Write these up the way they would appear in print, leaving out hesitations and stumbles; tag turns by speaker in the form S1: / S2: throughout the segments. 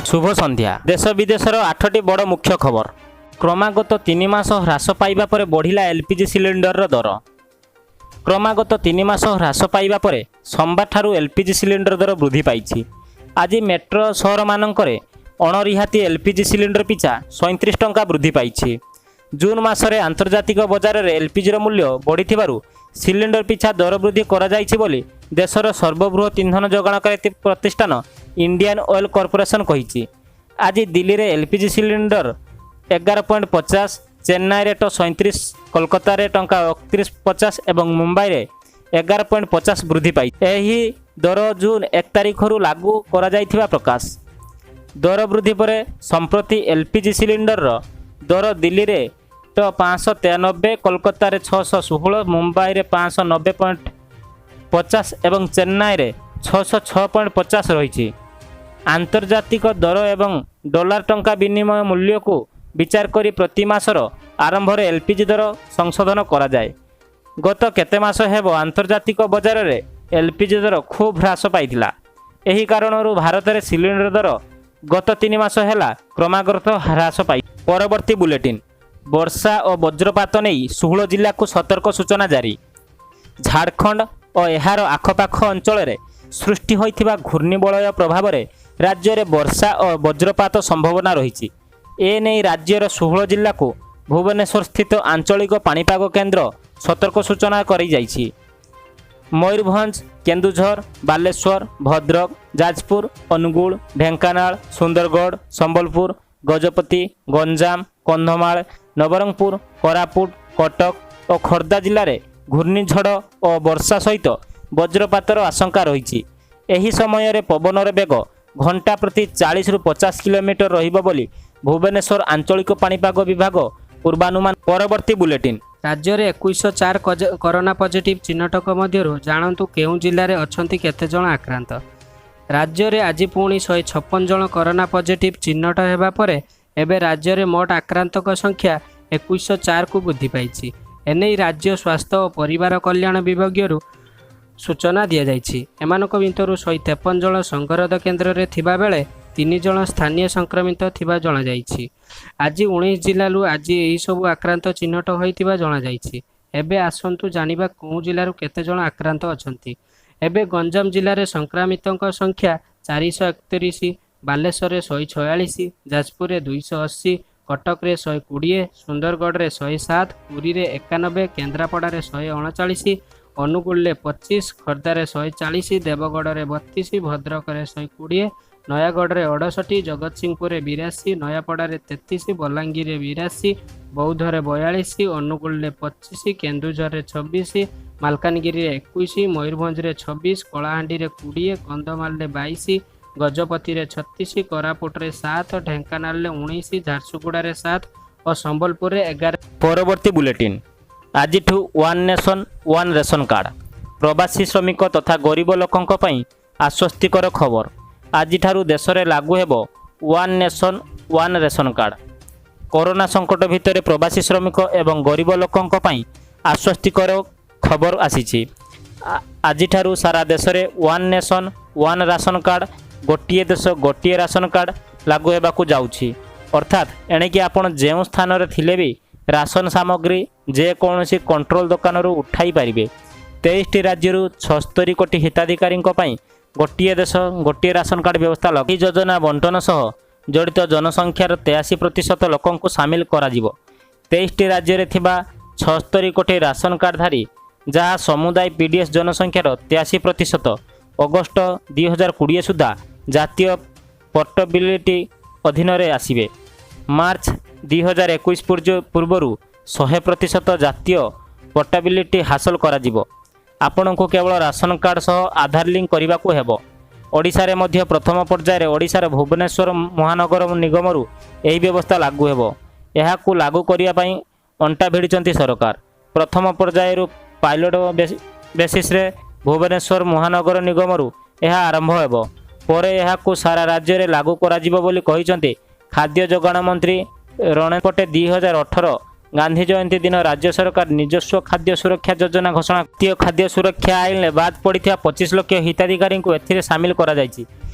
S1: ଶୁଭ ସନ୍ଧ୍ୟା। ଦେଶ ବିଦେଶର ଆଠଟି ବଡ଼ ମୁଖ୍ୟ ଖବର। କ୍ରମାଗତ 3 ମାସ ହ୍ରାସ ପାଇବା ପରେ ବଢ଼ିଲା ଏଲ୍ପିଜି ସିଲିଣ୍ଡରର ଦର। କ୍ରମାଗତ 3 ମାସ ହ୍ରାସ ପାଇବା ପରେ ସୋମବାରଠାରୁ ଏଲ୍ପିଜି ସିଲିଣ୍ଡର ଦର ବୃଦ୍ଧି ପାଇଛି। ଆଜି ମେଟ୍ରୋ ସହରମାନଙ୍କରେ ଅଣରିହାତି ଏଲ୍ପିଜି ସିଲିଣ୍ଡର ପିଛା 37 ଟଙ୍କା ବୃଦ୍ଧି ପାଇଛି। ଜୁନ୍ ମାସରେ ଆନ୍ତର୍ଜାତିକ ବଜାରରେ ଏଲ୍ପିଜିର ମୂଲ୍ୟ ବଢ଼ିଥିବାରୁ ସିଲିଣ୍ଡର ପିଛା ଦର ବୃଦ୍ଧି କରାଯାଇଛି ବୋଲି ଦେଶର ସର୍ବବୃହତ୍ ଇନ୍ଧନ ଯୋଗାଣକାରୀ ପ୍ରତିଷ୍ଠାନ ଇଣ୍ଡିଆନ୍ ଅଏଲ୍ କର୍ପୋରେସନ୍ କହିଛି। ଆଜି ଦିଲ୍ଲୀରେ ଏଲ୍ପିଜି ସିଲିଣ୍ଡର 11.50, ଚେନ୍ନାଇରେ 37, କୋଲକାତାରେ ଟଙ୍କା 29.50 ଏବଂ ମୁମ୍ବାଇରେ 11.50 ବୃଦ୍ଧି ପାଇଛି। ଏହି ଦର ଜୁନ୍ 1 ତାରିଖରୁ ଲାଗୁ କରାଯାଇଥିବା ପ୍ରକାଶ। ଦର ବୃଦ୍ଧି ପରେ ସମ୍ପ୍ରତି ଏଲ୍ପିଜି ସିଲିଣ୍ଡରର ଦର ଦିଲ୍ଲୀରେ 593, କୋଲକାତାରେ 616, ମୁମ୍ବାଇରେ 590.50 ଏବଂ ଚେନ୍ନାଇରେ 606.50 ରହିଛି। ଆନ୍ତର୍ଜାତିକ ଦର ଏବଂ ଡଲାର ଟଙ୍କା ବିନିମୟ ମୂଲ୍ୟକୁ ବିଚାର କରି ପ୍ରତି ମାସର ଆରମ୍ଭରେ ଏଲ୍ପିଜି ଦର ସଂଶୋଧନ କରାଯାଏ। ଗତ କେତେ ମାସ ହେବ ଆନ୍ତର୍ଜାତିକ ବଜାରରେ ଏଲ୍ପିଜି ଦର ଖୁବ୍ ହ୍ରାସ ପାଇଥିଲା। ଏହି କାରଣରୁ ଭାରତରେ ସିଲିଣ୍ଡର ଦର ଗତ 3 ମାସ ହେଲା କ୍ରମାଗତ ହ୍ରାସ ପାଇ। ପରବର୍ତ୍ତୀ ବୁଲେଟିନ୍। ବର୍ଷା ଓ ବଜ୍ରପାତ ନେଇ 16 ଜିଲ୍ଲାକୁ ସତର୍କ ସୂଚନା ଜାରି। ଝାଡ଼ଖଣ୍ଡ ଓ ଏହାର ଆଖପାଖ ଅଞ୍ଚଳରେ ସୃଷ୍ଟି ହୋଇଥିବା ଘୂର୍ଣ୍ଣିବଳୟ ପ୍ରଭାବରେ ରାଜ୍ୟରେ ବର୍ଷା ଓ ବଜ୍ରପାତ ସମ୍ଭାବନା ରହିଛି। ଏ ନେଇ ରାଜ୍ୟର 16 ଜିଲ୍ଲାକୁ ଭୁବନେଶ୍ୱର ସ୍ଥିତ ଆଞ୍ଚଳିକ ପାଣିପାଗ କେନ୍ଦ୍ର ସତର୍କ ସୂଚନା କରିଯାଇଛି। ମୟୂରଭଞ୍ଜ, କେନ୍ଦୁଝର, ବାଲେଶ୍ୱର, ଭଦ୍ରକ, ଯାଜପୁର, ଅନୁଗୁଳ, ଢେଙ୍କାନାଳ, ସୁନ୍ଦରଗଡ଼, ସମ୍ବଲପୁର, ଗଜପତି, ଗଞ୍ଜାମ, କନ୍ଧମାଳ, ନବରଙ୍ଗପୁର, କୋରାପୁଟ, କଟକ ଓ ଖୋର୍ଦ୍ଧା ଜିଲ୍ଲାରେ ଘୂର୍ଣ୍ଣିଝଡ଼ ଓ ବର୍ଷା ସହିତ ବଜ୍ରପାତର ଆଶଙ୍କା ରହିଛି। ଏହି ସମୟରେ ପବନର ବେଗ ଘଣ୍ଟା ପ୍ରତି 40ରୁ 50 କିଲୋମିଟର ରହିବ ବୋଲି ଭୁବନେଶ୍ୱର ଆଞ୍ଚଳିକ ପାଣିପାଗ ବିଭାଗ ପୂର୍ବାନୁମାନ। ପରବର୍ତ୍ତୀ ବୁଲେଟିନ୍।
S2: ରାଜ୍ୟରେ 2104 କରୋନା ପଜିଟିଭ୍ ଚିହ୍ନଟଙ୍କ ମଧ୍ୟରୁ ଜାଣନ୍ତୁ କେଉଁ ଜିଲ୍ଲାରେ ଅଛନ୍ତି କେତେ ଜଣ ଆକ୍ରାନ୍ତ। ରାଜ୍ୟରେ ଆଜି ପୁଣି 156 ଜଣ କରୋନା ପଜିଟିଭ୍ ଚିହ୍ନଟ ହେବା ପରେ ଏବେ ରାଜ୍ୟରେ ମୋଟ ଆକ୍ରାନ୍ତଙ୍କ ସଂଖ୍ୟା 2104କୁ ବୃଦ୍ଧି ପାଇଛି। ଏନେଇ ରାଜ୍ୟ ସ୍ୱାସ୍ଥ୍ୟ ଓ ପରିବାର କଲ୍ୟାଣ ବିଭାଗରୁ ସୂଚନା ଦିଆଯାଇଛି। ଏମାନଙ୍କ ଭିତରୁ 153 ଜଣ ସଙ୍ଗରୋଧ କେନ୍ଦ୍ରରେ ଥିବାବେଳେ 3 ଜଣ ସ୍ଥାନୀୟ ସଂକ୍ରମିତ ଥିବା ଜଣାଯାଇଛି। ଆଜି 19 ଜିଲ୍ଲାରୁ ଆଜି ଏହିସବୁ ଆକ୍ରାନ୍ତ ଚିହ୍ନଟ ହୋଇଥିବା ଜଣାଯାଇଛି। ଏବେ ଆସନ୍ତୁ ଜାଣିବା କେଉଁ ଜିଲ୍ଲାରୁ କେତେ ଜଣ ଆକ୍ରାନ୍ତ ଅଛନ୍ତି। ଏବେ ଗଞ୍ଜାମ ଜିଲ୍ଲାରେ ସଂକ୍ରମିତଙ୍କ ସଂଖ୍ୟା 431, ବାଲେଶ୍ୱରରେ 146, ଯାଜପୁରରେ 280, କଟକରେ 120, ସୁନ୍ଦରଗଡ଼ରେ 107, ପୁରୀରେ 91, କେନ୍ଦ୍ରାପଡ଼ାରେ 139, ଅନୁଗୁଳରେ 25, ଖୋର୍ଦ୍ଧାରେ 140, ଦେବଗଡ଼ରେ 32, ଭଦ୍ରକରେ 120, ନୟାଗଡ଼ରେ 68, ଜଗତସିଂହପୁରରେ 82, ନୂଆପଡ଼ାରେ 33, ବଲାଙ୍ଗୀରରେ 82, ବୌଦ୍ଧରେ 42, ଅନୁଗୁଳରେ 25, କେନ୍ଦୁଝରରେ 26, ମାଲକାନଗିରିରେ 21, ମୟୂରଭଞ୍ଜରେ 26, କଳାହାଣ୍ଡିରେ 20, କନ୍ଧମାଳରେ 22, ଗଜପତିରେ 36, କୋରାପୁଟରେ 7, ଢେଙ୍କାନାଳରେ 19, ଝାରସୁଗୁଡ଼ାରେ 7 ଓ ସମ୍ବଲପୁରରେ 11।
S1: ପରବର୍ତ୍ତୀ ବୁଲେଟିନ୍। ଆଜିଠୁ One Nation One Ration Card। ପ୍ରବାସୀ ଶ୍ରମିକ ତଥା ଗରିବ ଲୋକଙ୍କ ପାଇଁ ଆଶ୍ୱସ୍ତିକର ଖବର। ଆଜିଠାରୁ ଦେଶରେ ଲାଗୁ ହେବ One Nation One Ration Card। Corona ସଙ୍କଟ ଭିତରେ ପ୍ରବାସୀ ଶ୍ରମିକ ଏବଂ ଗରିବ ଲୋକଙ୍କ ପାଇଁ ଆଶ୍ୱସ୍ତିକର ଖବର ଆସିଛି। ଆଜିଠାରୁ ସାରା ଦେଶରେ One Nation One Ration Card, ଗୋଟିଏ ଦେଶ ଗୋଟିଏ ରାସନ କାର୍ଡ଼ ଲାଗୁ ହେବାକୁ ଯାଉଛି। ଅର୍ଥାତ୍ ଏଣିକି ଆପଣ ଯେଉଁ ସ୍ଥାନରେ ଥିଲେ ବି ରାସନ ସାମଗ୍ରୀ ଯେକୌଣସି କଣ୍ଟ୍ରୋଲ ଦୋକାନରୁ ଉଠାଇ ପାରିବେ। 23ଟି ରାଜ୍ୟରୁ 76 କୋଟି ହିତାଧିକାରୀଙ୍କ ପାଇଁ ଗୋଟିଏ ଦେଶ ଗୋଟିଏ ରାସନ କାର୍ଡ଼ ବ୍ୟବସ୍ଥା ଲାଗୁ। ଏହି ଯୋଜନା ବଣ୍ଟନ ସହ ଜଡ଼ିତ ଜନସଂଖ୍ୟାର 83% ଲୋକଙ୍କୁ ସାମିଲ କରାଯିବ। 23ଟି ରାଜ୍ୟରେ ଥିବା 76 କୋଟି ରାସନ କାର୍ଡ଼ଧାରୀ, ଯାହା ସମୁଦାୟ ପିଡ଼ିଏସ୍ ଜନସଂଖ୍ୟାର 83%, ଅଗଷ୍ଟ 2020 ସୁଦ୍ଧା ଜାତୀୟ ପୋର୍ଟବିଲିଟି ଅଧୀନରେ ଆସିବେ। ମାର୍ଚ୍ଚ 2021 ପୂର୍ବରୁ 100% ଜାତୀୟ ପୋର୍ଟାବିଲିଟି ହାସଲ କରାଯିବ। ଆପଣଙ୍କୁ କେବଳ ରାସନ କାର୍ଡ଼ ସହ ଆଧାର ଲିଙ୍କ କରିବାକୁ ହେବ। ଓଡ଼ିଶାରେ ମଧ୍ୟ ପ୍ରଥମ ପର୍ଯ୍ୟାୟରେ ଓଡ଼ିଶାର ଭୁବନେଶ୍ୱର ମହାନଗର ନିଗମରୁ ଏହି ବ୍ୟବସ୍ଥା ଲାଗୁ ହେବ। ଏହାକୁ ଲାଗୁ କରିବା ପାଇଁ ଅଣ୍ଟା ଭିଡ଼ିଛନ୍ତି ସରକାର। ପ୍ରଥମ ପର୍ଯ୍ୟାୟରୁ ପାଇଲଟ ବେସିସ୍ରେ ଭୁବନେଶ୍ୱର ମହାନଗର ନିଗମରୁ ଏହା ଆରମ୍ଭ ହେବ। ପରେ ଏହାକୁ ସାରା ରାଜ୍ୟରେ ଲାଗୁ କରାଯିବ ବୋଲି କହିଛନ୍ତି ଖାଦ୍ୟ ଯୋଗାଣ ମନ୍ତ୍ରୀ ରଣପଟେ। 2018 ଗାନ୍ଧୀ ଜୟନ୍ତୀ ଦିନ ରାଜ୍ୟ ସରକାର ନିଜସ୍ୱ ଖାଦ୍ୟ ସୁରକ୍ଷା ଯୋଜନା ଘୋଷଣା। ଜାତୀୟ ଖାଦ୍ୟ ସୁରକ୍ଷା ଆଇନରେ ବାଦ୍ ପଡ଼ିଥିବା 25 ଲକ୍ଷ ହିତାଧିକାରୀଙ୍କୁ ଏଥିରେ ସାମିଲ କରାଯାଇଛି।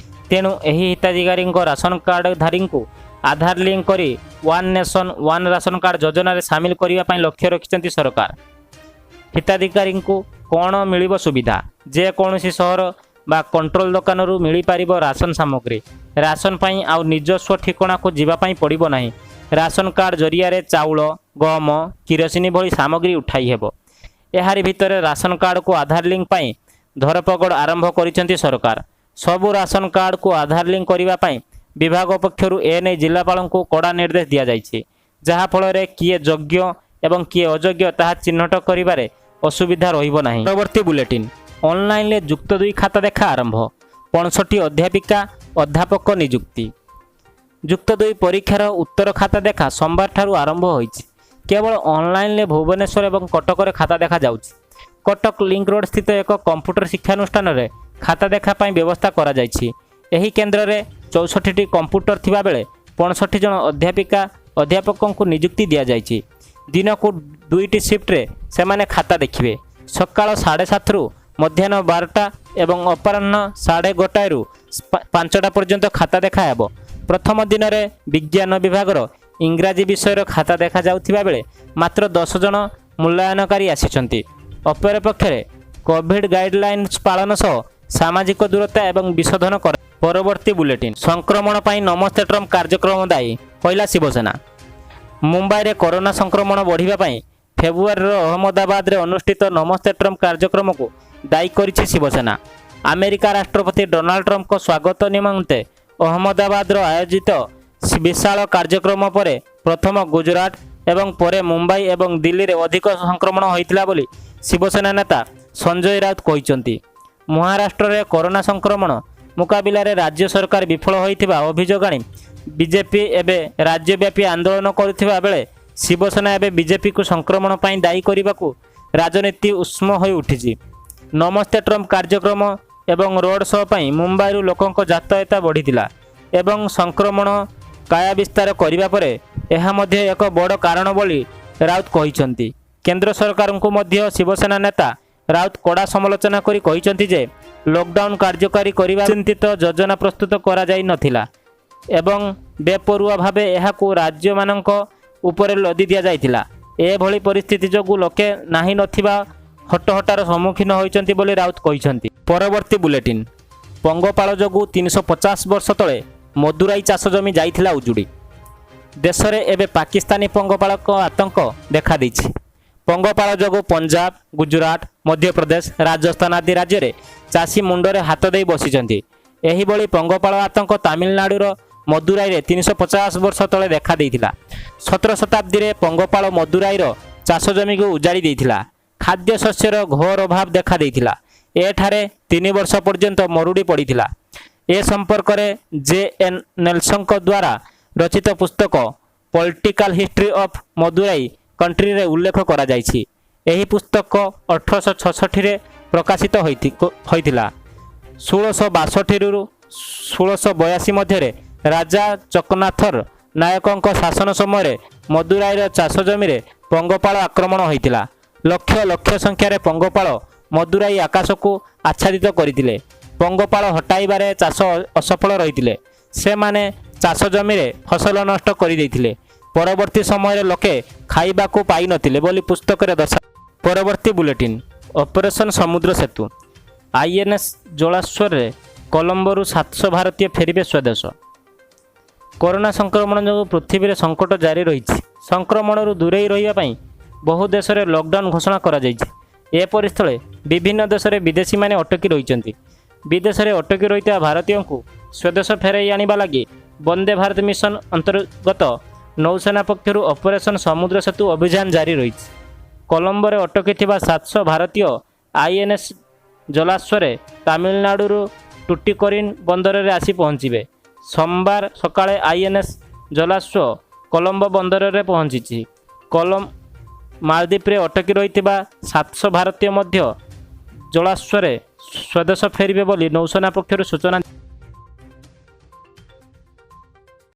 S1: ତେଣୁ ଏହି ହିତାଧିକାରୀଙ୍କ ରାସନ କାର୍ଡ଼ଧାରୀଙ୍କୁ ଆଧାର ଲିଙ୍କ କରି One Nation One Ration Card ଯୋଜନାରେ ସାମିଲ କରିବା ପାଇଁ ଲକ୍ଷ୍ୟ ରଖିଛନ୍ତି ସରକାର। ହିତାଧିକାରୀଙ୍କୁ କ'ଣ ମିଳିବ ସୁବିଧା? ଯେକୌଣସି ସହର ବା କଣ୍ଟ୍ରୋଲ ଦୋକାନରୁ ମିଳିପାରିବ ରାସନ ସାମଗ୍ରୀ। ରାସନ ପାଇଁ ଆଉ ନିଜସ୍ୱ ଠିକଣାକୁ ଯିବା ପାଇଁ ପଡ଼ିବ ନାହିଁ। ରାସନ କାର୍ଡ଼ ଜରିଆରେ ଚାଉଳ, ଗହମ, କିରୋସିନି ଭଳି ସାମଗ୍ରୀ ଉଠାଇ ହେବ। ଏହାରି ଭିତରେ ରାସନ କାର୍ଡ଼କୁ ଆଧାର ଲିଙ୍କ ପାଇଁ ଧରପଗଡ଼ ଆରମ୍ଭ କରିଛନ୍ତି ସରକାର। ସବୁ ରାସନ କାର୍ଡ଼କୁ ଆଧାର ଲିଙ୍କ କରିବା ପାଇଁ ବିଭାଗ ପକ୍ଷରୁ ଏନେଇ ଜିଲ୍ଲାପାଳଙ୍କୁ କଡ଼ା ନିର୍ଦ୍ଦେଶ ଦିଆଯାଇଛି, ଯାହାଫଳରେ କିଏ ଯୋଗ୍ୟ ଏବଂ କିଏ ଅଯୋଗ୍ୟ ତାହା ଚିହ୍ନଟ କରିବାରେ ଅସୁବିଧା ରହିବ ନାହିଁ। ପରବର୍ତ୍ତୀ ବୁଲେଟିନ୍। ଅନଲାଇନରେ ଯୁକ୍ତ 2 ଖାତା ଦେଖା ଆରମ୍ଭ, 65 ଅଧ୍ୟାପିକା ଅଧ୍ୟାପକ ନିଯୁକ୍ତି। ଯୁକ୍ତ 2 ପରୀକ୍ଷାର ଉତ୍ତର ଖାତା ଦେଖା ସୋମବାରଠାରୁ ଆରମ୍ଭ ହୋଇଛି। କେବଳ ଅନଲାଇନରେ ଭୁବନେଶ୍ୱର ଏବଂ କଟକରେ ଖାତା ଦେଖାଯାଉଛି। କଟକ ଲିଙ୍କ ରୋଡ୍ ସ୍ଥିତ ଏକ କମ୍ପ୍ୟୁଟର ଶିକ୍ଷାନୁଷ୍ଠାନରେ ଖାତା ଦେଖା ପାଇଁ ବ୍ୟବସ୍ଥା କରାଯାଇଛି। ଏହି କେନ୍ଦ୍ରରେ 64ଟି କମ୍ପ୍ୟୁଟର ଥିବାବେଳେ 65 ଜଣ ଅଧ୍ୟାପିକା ଅଧ୍ୟାପକଙ୍କୁ ନିଯୁକ୍ତି ଦିଆଯାଇଛି। ଦିନକୁ ଦୁଇଟି ସିଫ୍ଟରେ ସେମାନେ ଖାତା ଦେଖିବେ। ସକାଳ 7:30ରୁ ମଧ୍ୟାହ୍ନ 12ଟା ଏବଂ ଅପରାହ୍ନ 1:30ରୁ 5ଟା ପର୍ଯ୍ୟନ୍ତ ଖାତା ଦେଖା ହେବ। ପ୍ରଥମ ଦିନରେ ବିଜ୍ଞାନ ବିଭାଗର ଇଂରାଜୀ ବିଷୟର ଖାତା ଦେଖାଯାଉଥିବା ବେଳେ ମାତ୍ର 10 ଜଣ ମୂଲ୍ୟାୟନକାରୀ ଆସିଛନ୍ତି। ଅପରପକ୍ଷରେ କୋଭିଡ ଗାଇଡଲାଇନ୍ସ ପାଳନ ସହ ସାମାଜିକ ଦୂରତା ଏବଂ ବିଶୋଧନ କର। ପରବର୍ତ୍ତୀ ବୁଲେଟିନ୍। ସଂକ୍ରମଣ ପାଇଁ ନମସ୍ତେ ଟ୍ରମ୍ପ କାର୍ଯ୍ୟକ୍ରମ ଦାୟୀ, କହିଲା ଶିବସେନା। ମୁମ୍ବାଇରେ କରୋନା ସଂକ୍ରମଣ ବଢ଼ିବା ପାଇଁ ଫେବୃଆରୀର ଅହମ୍ମଦାବାଦରେ ଅନୁଷ୍ଠିତ ନମସ୍ତେ ଟ୍ରମ୍ପ କାର୍ଯ୍ୟକ୍ରମକୁ ଦାୟୀ କରିଛି ଶିବସେନା। ଆମେରିକା ରାଷ୍ଟ୍ରପତି ଡୋନାଲ୍ଡ ଟ୍ରମ୍ପଙ୍କ ସ୍ୱାଗତ ନିମନ୍ତେ ଅହମ୍ମଦାବାଦର ଆୟୋଜିତ ବିଶାଳ କାର୍ଯ୍ୟକ୍ରମ ପରେ ପ୍ରଥମ ଗୁଜରାଟ ଏବଂ ପରେ ମୁମ୍ବାଇ ଏବଂ ଦିଲ୍ଲୀରେ ଅଧିକ ସଂକ୍ରମଣ ହୋଇଥିଲା ବୋଲି ଶିବସେନା ନେତା ସଞ୍ଜୟ ରାଉତ କହିଛନ୍ତି। ମହାରାଷ୍ଟ୍ରରେ କରୋନା ସଂକ୍ରମଣ ମୁକାବିଲାରେ ରାଜ୍ୟ ସରକାର ବିଫଳ ହୋଇଥିବା ଅଭିଯୋଗ ଆଣି ବିଜେପି ଏବେ ରାଜ୍ୟବ୍ୟାପୀ ଆନ୍ଦୋଳନ କରୁଥିବା ବେଳେ ଶିବସେନା ଏବେ ବିଜେପିକୁ ସଂକ୍ରମଣ ପାଇଁ ଦାୟୀ କରିବାକୁ ରାଜନୀତି ଉଷ୍ମ ହୋଇ ଉଠିଛି। ନମସ୍ତେ ଟ୍ରମ୍ପ କାର୍ଯ୍ୟକ୍ରମ ଏବଂ ରୋଡ୍ ଶୋ ପାଇଁ ମୁମ୍ବାଇରୁ ଲୋକଙ୍କ ଯାତାୟାତ ବଢ଼ିଥିଲା ଏବଂ ସଂକ୍ରମଣ କାୟା ବିସ୍ତାର କରିବା ପରେ ଏହା ମଧ୍ୟ ଏକ ବଡ଼ କାରଣ ବୋଲି ରାଉତ କହିଛନ୍ତି। କେନ୍ଦ୍ର ସରକାରଙ୍କୁ ମଧ୍ୟ ଶିବସେନା ନେତା ରାଉତ କଡ଼ା ସମାଲୋଚନା କରି କହିଛନ୍ତି ଯେ ଲକଡାଉନ କାର୍ଯ୍ୟକାରୀ କରିବା ଚିନ୍ତିତ ଯୋଜନା ପ୍ରସ୍ତୁତ କରାଯାଇ ନଥିଲା ଏବଂ ବେପରୁଆ ଭାବେ ଏହାକୁ ରାଜ୍ୟମାନଙ୍କ ଉପରେ ଲଦି ଦିଆଯାଇଥିଲା। ଏଭଳି ପରିସ୍ଥିତି ଯୋଗୁଁ ଲୋକେ ନାହିଁ ନଥିବା ହଟହଟାର ସମ୍ମୁଖୀନ ହୋଇଛନ୍ତି ବୋଲି ରାଉତ କହିଛନ୍ତି। ପରବର୍ତ୍ତୀ ବୁଲେଟିନ୍। ପଙ୍ଗପାଳ ଯୋଗୁଁ 350 ବର୍ଷ ତଳେ ମଦୁରାଇ ଚାଷ ଜମି ଯାଇଥିଲା ଉଜୁଡ଼ି। ଦେଶରେ ଏବେ ପାକିସ୍ତାନୀ ପଙ୍ଗପାଳଙ୍କ ଆତଙ୍କ ଦେଖାଦେଇଛି। ପଙ୍ଗପାଳ ଯୋଗୁଁ ପଞ୍ଜାବ, ଗୁଜୁରାଟ, ମଧ୍ୟପ୍ରଦେଶ, ରାଜସ୍ଥାନ ଆଦି ରାଜ୍ୟରେ ଚାଷୀ ମୁଣ୍ଡରେ ହାତ ଦେଇ ବସିଛନ୍ତି। ଏହିଭଳି ପଙ୍ଗପାଳ ଆତଙ୍କ ତାମିଲନାଡୁର ମଦୁରାଇରେ 350 ବର୍ଷ ତଳେ ଦେଖାଦେଇଥିଲା। 17 ଶତାବ୍ଦୀରେ ପଙ୍ଗପାଳ ମଦୁରାଇର ଚାଷ ଜମିକୁ ଉଜାଡ଼ି ଦେଇଥିଲା। ଖାଦ୍ୟଶସ୍ୟର ଘୋର ଅଭାବ ଦେଖାଦେଇଥିଲା। ଏଠାରେ 3 ବର୍ଷ ପର୍ଯ୍ୟନ୍ତ ମରୁଡ଼ି ପଡ଼ିଥିଲା। ଏ ସମ୍ପର୍କରେ ଜେ ଏନ୍ ନେଲସନଙ୍କ ଦ୍ୱାରା ରଚିତ ପୁସ୍ତକ ପଲିଟିକାଲ ହିଷ୍ଟ୍ରି ଅଫ୍ ମଦୁରାଇ କଣ୍ଟ୍ରିରେ ଉଲ୍ଲେଖ କରାଯାଇଛି। ଏହି ପୁସ୍ତକ 1866ରେ ପ୍ରକାଶିତ ହୋଇଥିଲା। 1662ରୁ 1682 ମଧ୍ୟରେ ରାଜା ଚକନାଥର ନାୟକଙ୍କ ଶାସନ ସମୟରେ ମଦୁରାଇର ଚାଷ ଜମିରେ ପଙ୍ଗପାଳ ଆକ୍ରମଣ ହୋଇଥିଲା। ଲକ୍ଷ ଲକ୍ଷ ସଂଖ୍ୟାରେ ପଙ୍ଗପାଳ ମଦୁରାଇ ଆକାଶକୁ ଆଚ୍ଛାଦିତ କରିଥିଲେ। ପଙ୍ଗପାଳ ହଟାଇବାରେ ଚାଷୀ ଅସଫଳ ରହିଥିଲେ। ସେମାନେ ଚାଷ ଜମିରେ ଫସଲ ନଷ୍ଟ କରିଦେଇଥିଲେ। ପରବର୍ତ୍ତୀ ସମୟରେ ଲୋକେ ଖାଇବାକୁ ପାଇନଥିଲେ ବୋଲି ପୁସ୍ତକରେ ଦର୍ଶା। ପରବର୍ତ୍ତୀ ବୁଲେଟିନ୍। ଅପରେସନ୍ ସମୁଦ୍ର ସେତୁ, ଆଇଏନ୍ଏସ୍ ଜଳାଶ୍ୱରରେ କଲମ୍ବୋରୁ 700 ଭାରତୀୟ ଫେରିବେ ସ୍ୱଦେଶ। କରୋନା ସଂକ୍ରମଣ ଯୋଗୁଁ ପୃଥିବୀରେ ସଙ୍କଟ ଜାରି ରହିଛି। ସଂକ୍ରମଣରୁ ଦୂରେଇ ରହିବା ପାଇଁ ବହୁ ଦେଶରେ ଲକଡାଉନ୍ ଘୋଷଣା କରାଯାଇଛି। ଏପରିସ୍ଥଳେ ବିଭିନ୍ନ ଦେଶରେ ବିଦେଶୀମାନେ ଅଟକି ରହିଛନ୍ତି। ବିଦେଶରେ ଅଟକି ରହିଥିବା ଭାରତୀୟଙ୍କୁ ସ୍ୱଦେଶ ଫେରାଇ ଆଣିବା ଲାଗି ବନ୍ଦେ ଭାରତ ମିଶନ ଅନ୍ତର୍ଗତ ନୌସେନା ପକ୍ଷରୁ ଅପରେସନ୍ ସମୁଦ୍ର ସେତୁ ଅଭିଯାନ ଜାରି ରହିଛି। କଲମ୍ବୋରେ ଅଟକି ଥିବା 700 ଭାରତୀୟ ଆଇଏନ୍ଏସ୍ ଜଳାଶ୍ୱରେ ତାମିଲନାଡୁର ଟୁଟିକୋରିନ୍ ବନ୍ଦରରେ ଆସି ପହଞ୍ଚିବେ। ସୋମବାର ସକାଳେ ଆଇଏନ୍ଏସ୍ ଜଳାଶ୍ୱ କଲମ୍ବୋ ବନ୍ଦରରେ ପହଞ୍ଚିଛି। ମାଳଦ୍ୱୀପରେ ଅଟକି ରହିଥିବା 700 ଭାରତୀୟ ମଧ୍ୟ ଜଳାଶ୍ୱରେ ସ୍ୱଦେଶ ଫେରିବେ ବୋଲି ନୌସେନା ପକ୍ଷରୁ ସୂଚନା।